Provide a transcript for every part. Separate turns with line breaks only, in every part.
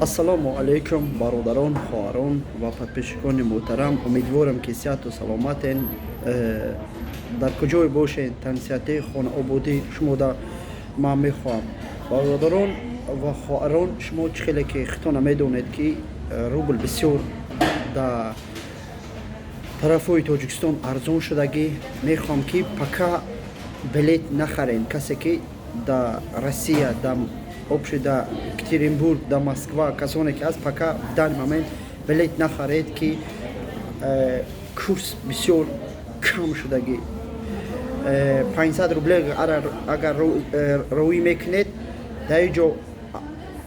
Ассалому алайкум, бародарон, хоҳарон ва подписчикони муҳтарам. Умедворам, ки сиҳату саломатен. Дар куҷое бошед, тансиҳатӣ, хонаободӣ шумода ман мехоҳам. Бародарон ва хоҳарон, шумо чӣ хеле ки хитона медонед, ки рубл бисёр дар тарафҳои Тоҷикистон арзон шудагӣ. Мехоҳам, ки пока билет нахарем. Касе ки дар Россия, дар общий, да Екатеринбург, да Москва, касоне ки ҳаст, пока в данный момент билет нахаред, ки курс бисёр кам шудагӣ. 500 рубле агар роӣ мекунед, дар ин ҷо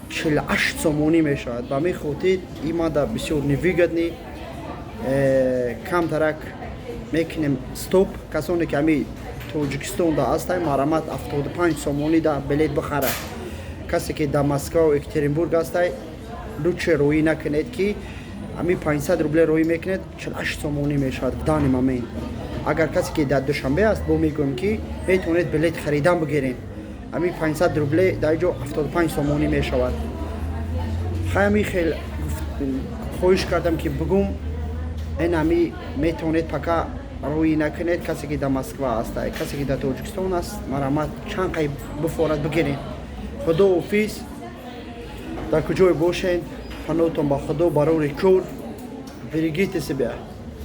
48 сомонӣ мешавад. Ба ҳамин хотир имада бисёр невыгодный. Камтарак мекунем стоп. Касоне ки ҳами Тоҷикистонда ҳастанд, марҳамат, 75 сомонӣ да билет бихарад. Касе ки дар Москвау Екатеринбург ҳастай, лучше роӣ накунед, ки ҳамин 500 рубле роӣ мекунед, 48 сомонӣ мешавад в данный момент. Агар касе ки дар Душанбе аст, бо мегӯем, ки метавонед билет харидан бигиред. Ҳамин 500 рубле дар ин ҷо 75 сомонӣ мешавад. Хай, ҳамин хел хоҳиш кардам, ки бигӯм. Ин ҳами метавонед пока роӣ накунед, касе ки дар Москва ҳастай. Касе ки дар Тоҷикистон аст, марҳамат, чанд қай бифорад, бигиред. Худоҳофиз, дар куҷое бошед, паноҳтон ба Худо, барори кор. Берегите себя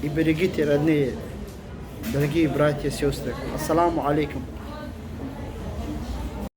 и берегите родные, дорогие братья и сестры. Ассаламу алейкум.